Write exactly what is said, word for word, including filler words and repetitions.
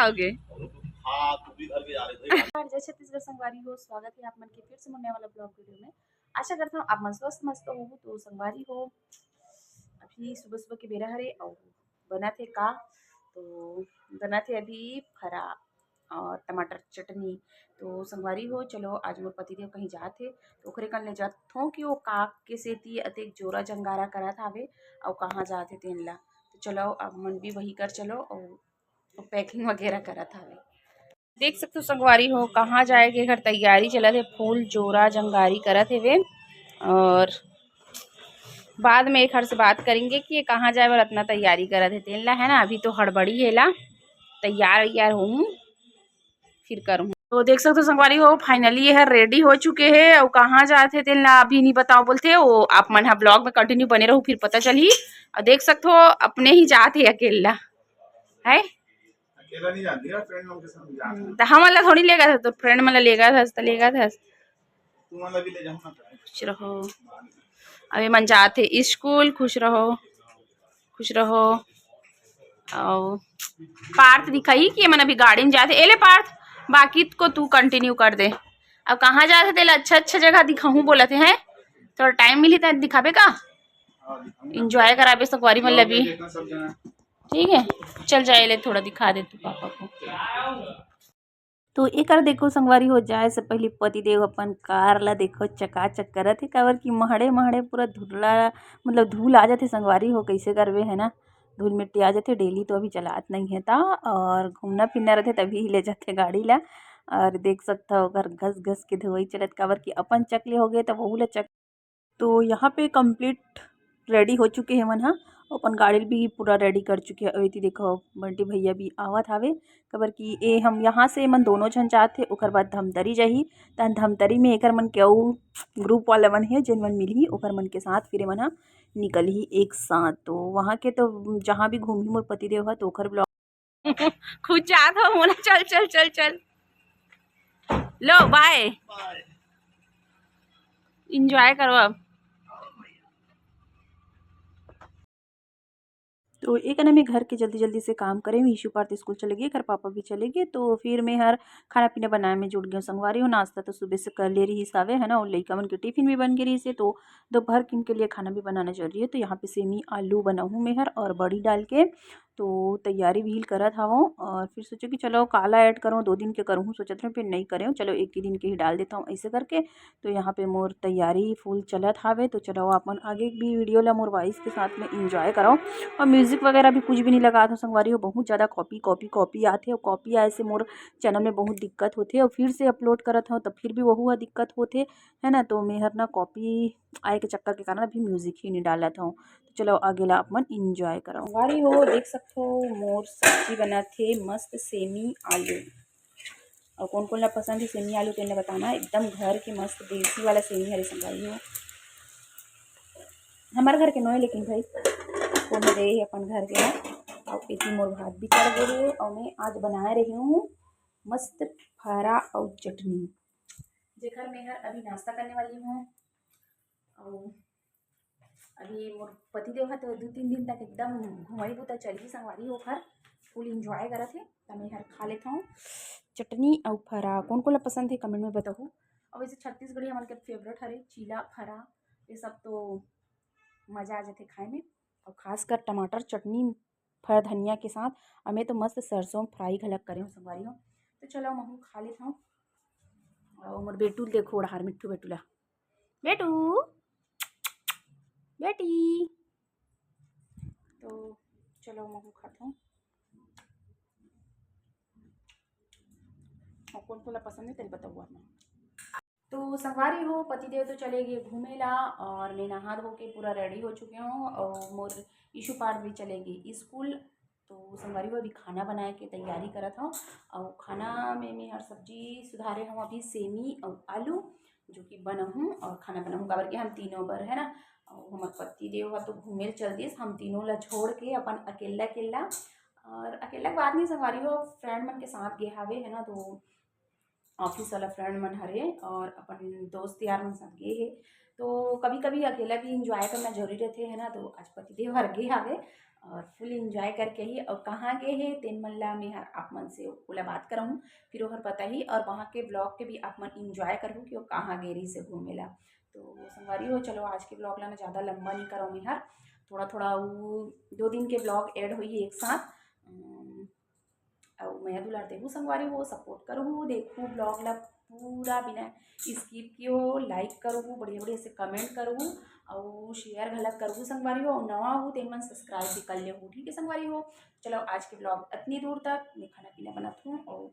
ओके। हाँ, तू भी घर के जा रहे थे। नमस्कार, जय छत्तीसगढ़ संगवारी हो, स्वागत है आप मन के फिर से मोर नया वाला ब्लॉग वीडियो में। आशा करता हूँ आप मन स्वस्थ मस्त हो। तो संगवारी हो, अभी सुबह सुबह के बेरा हरे और बना थे का, तो बना थे अभी फरा और टमाटर चटनी। तो संगवारी हो, चलो आज मोर पतिदेव कहीं जात हे, तो ओकरे कन ले जात हों कि वो का के सेती अतेक जोरा जंगारा करत हावे और कहाँ जात हे तेन ला। तो चलो आप मन भी वही कर चलो और पैकिंग वगैरह करत हावे। देख सकते हो संगवारी हो, कहाँ जाए के एकर तैयारी चलत हे, फुल जोरा जंगारी करत हेवे। और बाद में एकर से बात करेंगे कि ये कहाँ जाए बर अतना तैयारी करत हे तेन ला, है ना। अभी तो हड़बड़ी हे ला, तैयार वैयार होहूँ फिर करूँ। तो देख सकते हो संगवारी हो, finally ये हर ready हो चुके हे। और कहाँ जात हे तेन ला अभी नहीं बताओ बोलथे, वो आप मन ह ब्लॉग में कंटिन्यू बने रहू, फिर पता चलही। और देख सकते हो अपने ही जात हे अकेला, है अकेला नहीं जाती है, फ्रेंड लोग के साथ जाती है। तो हमन ला थोड़ी लेगा था, तो फ्रेंड मन ला लेगा था, तो लेगा था। तुम वाला भी ले जाओ ना। खुश रहो। अभी मन जात हे स्कूल, खुश रहो, खुश रहो। और पार्थ दिखाई कि मन अभी गाड़ी में जात हे। एले पार्थ, बाकी को तू कंटिन्यू कर दे। अब कहाँ जात हे तेला अच्छा अच्छा जगह दिखाहूँ बोलत हे, हैं? थोड़ा टाइम मिली त दिखाबे का, एंजॉय कराबे संगवारी मन ला भी। ठीक है, चल जाए ले, थोड़ा दिखा दे तू पापा को। तो एकर देखो संगवारी हो, जाए से पहले पतिदेव अपन कार ला देखो चकाचक करत हे, काबर कि महड़े महड़े पूरा धुला, मतलब धूल आ जाथे संगवारी हो, कैसे करबे, है ना, धूल मिट्टी आ जाथे। डेली तो अभी चलात नहीं है ता, और घूमना फिरना रहथे तभी ले जाथे गाड़ी ला। और देख सकता हो ओकर घस घस के धोई चलत, काबर कि अपन चकले हो गए तब वहू ला चक तो यहाँ पे कंप्लीट रेडी हो चुके हे मन ह, अपन गाड़ी भी पूरा रेडी कर चुके हे। अउ एती देखो बंटी भैया भी आवत हावे, काबर कि ए हम यहाँ से मन दोनों झन जात हे, ओकर बाद धमतरी जाही। तहन धमतरी में एकर मन के अउ ग्रुप वाला मन हे, जेन मन मिलही ओकर मन के साथ फिर ए मन ह निकलही एक साथ। तो वहाँ के तो जहाँ भी घूमही मोर पतिदेव ह तो ओकर ब्लॉग खुद जात हो मोला, चल चल चल चल। लो बाय, एंजॉय करो अब। तो एक ना मैं घर के जल्दी जल्दी से काम करे, ईशु पार्थ स्कूल चले गए, एकर पापा भी चले गए, तो फिर मैं हर खाना पीना बनाए में जुट गए संगवारी हो। नाश्ता तो सुबह से कर ले रहिस हावे, है ना, और लइका मन के टिफिन भी बन गए रहिस हे, तो दोपहर के इनके लिए खाना भी बनाना जरूरी है। तो यहाँ पे सेमी आलू बनाहूँ मैं हर और बड़ी डाल के, तो तैयारी भी करत हवं और फिर सोचो कि चलो काला ऐड करूँ, दो दिन के करूँ, सोचत रहूँ फिर नहीं करें, चलो एक ही दिन के ही डाल देता हूँ ऐसे करके। तो यहाँ पे मोर तैयारी फुल चलत हावे। तो चलो अपन आगे भी वीडियो ला मोर वॉइस के साथ में एंजॉय कराओ। और म्यूजिक वगैरह भी कुछ भी नहीं लगा था संगवारी हो, बहुत ज़्यादा कॉपी कॉपी कॉपी आथे और कॉपी आए से मोर चैनल में बहुत दिक्कत होथे और फिर से अपलोड करत हूँ तब फिर भी वहू ह दिक्कत होथे, है ना। तो मैं हर ना कॉपी आए के चक्कर के कारण अभी म्यूजिक ही नहीं डालत हूँ। तो चलो आगे ला अपन एंजॉय कराओ। संगवारी हो देख सकथो मोर सब्जी बनत हे मस्त सेमी आलू। और कौन कौन ला पसंद है सेमी आलू तेन ला बताना, एकदम घर के मस्त देसी वाला सेमी हरे संगवारी हो। हमारे घर के नोए लेकिन भाई कोनो दे हे अपन घर के ह। और इतनी मोर भात भी चढ़ गए हे और मैं आज बनाए रही हूँ मस्त फरा और चटनी, जेकर मैं हर अभी नाश्ता करने वाली हूँ। और अभी मोर पतिदेव ह तो दू तीन दिन तक एकदम घुमाई बुता चलही संगवारी हो, ओखर फुल एंजॉय करत हे। त मैं हर खा लेत हूँ चटनी अउ फरा। कौन कौन ला पसंद है कमेंट में बताहू। और वैसे छत्तीसगढ़ी हमन के फेवरेट हरे चीला फरा, ये सब तो मज़ा आ जाथे खाए में। और खासकर टमाटर चटनी फर धनिया के साथ। और मैं तो मस्त सरसों फ्राई घलक करे हूँ संगवारी हो। तो चलो महू खा लेत हूँ। और मोर बेटू ल देखो ओढ़ार मिट्ठू बेटू ला, बेटू बेटी। तो चलो महू खात हूँ। और कौन कौन ला पसंद है तेन बताओ आप मन। तो संगवारी हो पतिदेव तो चले गए घूमे ला और मैं नहा धो के पूरा रेडी हो चुके हूँ और मोर ईशु पार्थ भी चले गए स्कूल। तो संगवारी हो अभी खाना बनाए के तैयारी करत हूँ। और खाना में मैं हर सब्जी सुधारे हूँ अभी सेमी और आलू जो कि बनाहूँ और खाना बनाहूँ काबर के हम तीनों बर है ना। और हमार पतिदेव ह तो घूमे ल चल दिस, हम तीनों ला छोड़ के अपन अकेला अकेला। और अकेला के बात नहीं संगवारी हो, फ्रेंड मन के साथ गे हावे है ना, तो ऑफिस वाला फ्रेंड मन हरे और अपन दोस्त यार मन साथ गे हे। तो कभी कभी अकेला भी एंजॉय करना जरूरी रहते है ना। तो आज पतिदेव हर गे हावे और full enjoy करके ही, और कहाँ गे हे तेन मन ला मैं हर आप मन से ओला बात कराहूँ, फिर ओहर बताही, और वहाँ के vlog के भी आप मन enjoy करहू कि वो कहाँ गे रहिस हे घूमे ला। तो संगवारी हो, चलो आज के vlog ला ना ज़्यादा लंबा नहीं कराहूँ मैं हर, थोड़ा थोड़ा वो दो दिन के vlog add होही एक साथ। अम, अउ मया दुलार देहू संगवारी हो, support करहू, देखहू vlog ला पूरा बिना skip किए हो, like करहू, बढ़िया बढ़िया से comment करहू, अउ share घलक करहू संगवारी हो। अउ नवा हो तेन मन subscribe भी कर लेहू, ठीक है संगवारी हो। चलो आज के vlog अतनी दूर तक, मैं खाना पीना बनात हूँ और